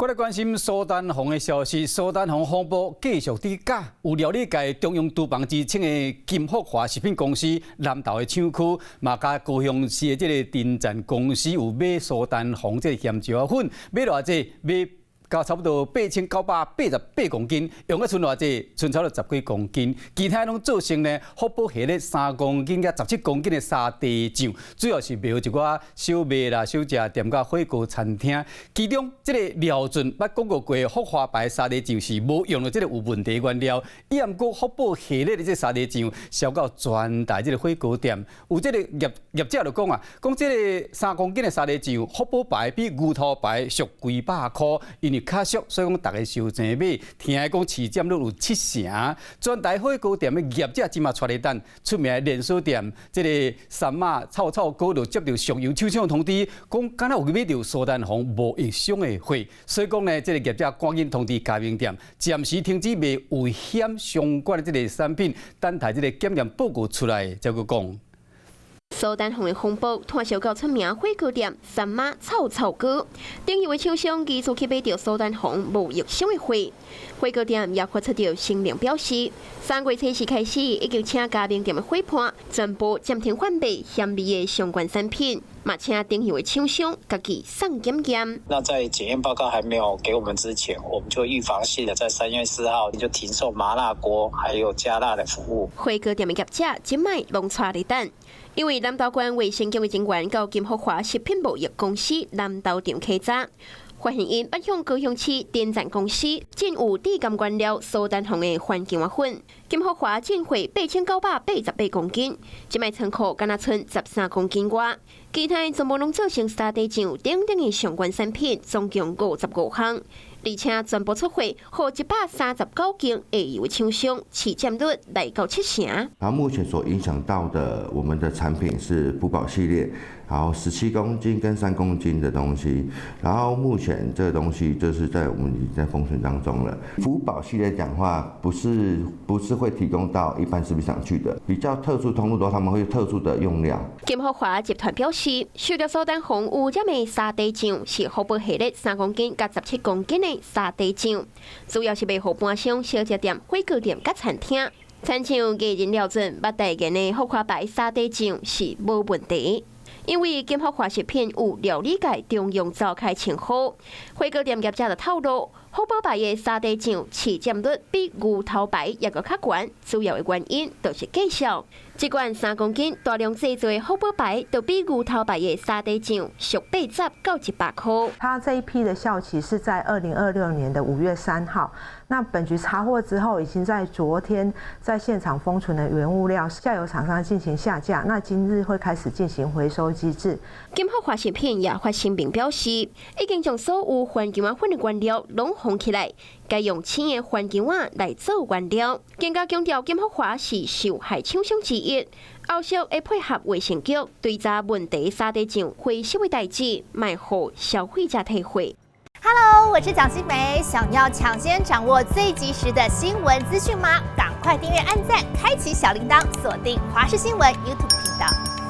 過來關心蘇丹紅的消息，蘇丹紅風波繼續佇攪，有料理界中央廚房之稱的金福華食品公司南投的廠區，嘛佮高雄市的這个鼎贊公司有買蘇丹紅這个鹹椒粉，買偌濟？買到差不多8988公斤，用了賰偌濟？賰差不多十幾公斤，其他攏做成呢，福寶系列3公斤佮17公斤的沙茶醬，主要是賣予一寡小賣啦、小食店佮火鍋餐廳。其中這个廖俊捌講過的福華牌沙茶醬是無用著這个有問題原料，伊毋過福寶系列的這个沙茶醬銷到全台這个火鍋店，有這个業者就講啊，講這个3公斤的沙茶醬，福寶牌比牛頭牌俗幾百箍，因為較俗，所以講逐家收錢買。聽講市佔率有七成，全台火鍋店的業者這馬𤆬咧等，出名的連鎖店，這个三媽臭臭鍋就接著上游廠商通知，講敢若有買著蘇丹紅無益傷的貨，所以講呢，這个業者趕緊通知加盟店，暫時停止賣危險相關的這个產品，等待這个檢驗報告出來才閣講。蘇丹紅的風波，湠燒到出名火鍋店三媽臭臭鍋，頂游的廠商疑似去買著蘇丹紅無益傷的貨，火鍋店也發出著聲明表示，3月初四開始已經請加盟店的伙伴全部暫停販賣鹹味的相關產品，嘛請頂游的廠商家己送檢驗。那在檢驗報告還沒有給我們之前，我們就預防性的在3月4號就停售麻辣鍋，還有加辣的服務。火鍋店的業者這擺攏𤆬咧等。因為南投縣衛生局的人員到金福華食品貿易公司南投店稽查，發現𪜶捌向高雄市鼎贊公司進有致癌原料蘇丹紅的環境粉，金福華進貨8988公斤，這擺倉庫敢若賰13公斤外，其他全部攏做成沙茶醬等等的相關產品，總共55項，而且全部出貨予139間下游廠商，市佔率來到七成。然後目前所影響到的我們的產品是福寶系列，然後17公斤跟3公斤的東西，然後目前這個東西就是在我們已經在封存當中了。福寶系列講話不是會提供到一般食品廠去的，比較特殊通路的話，他們會特殊的用料。金福華集團表示，受著蘇丹紅污染的沙茶醬是福寶系列3公斤佮17公斤的沙茶醬，主要是賣予盤商、小食店、火鍋店佮餐廳。親像藝人廖俊捌代言的福華牌沙茶醬是無問題，因為金福華食品有料理界中央灶跤稱號，火鍋店業者就透露，福寶牌的沙茶醬市佔率比牛頭牌猶閣較懸，主要的原因就是價數。這罐3公斤大量製作的福寶牌，就比牛頭牌的沙茶醬俗80到100塊。它這一批的效期是在2026年的5月3號。那本局查獲之後，已經在昨天在現場封存的原物料，下游廠商進行下架。那今日會開始進行回收機制。金福華食品也發聲明表示，已經將所有環境粉的原料攏封起來，改用新的環境碗來做原料。更加強調金福華是受害廠商之一，後續會配合衛生局追查問題沙茶醬回收的代誌，莫予消費者退貨。 Hello，我是蔣新梅，想要搶先掌握最及時的新聞資訊嗎？趕快訂閱、按讚、開啟小鈴鐺，鎖定華視新聞 YouTube 頻道。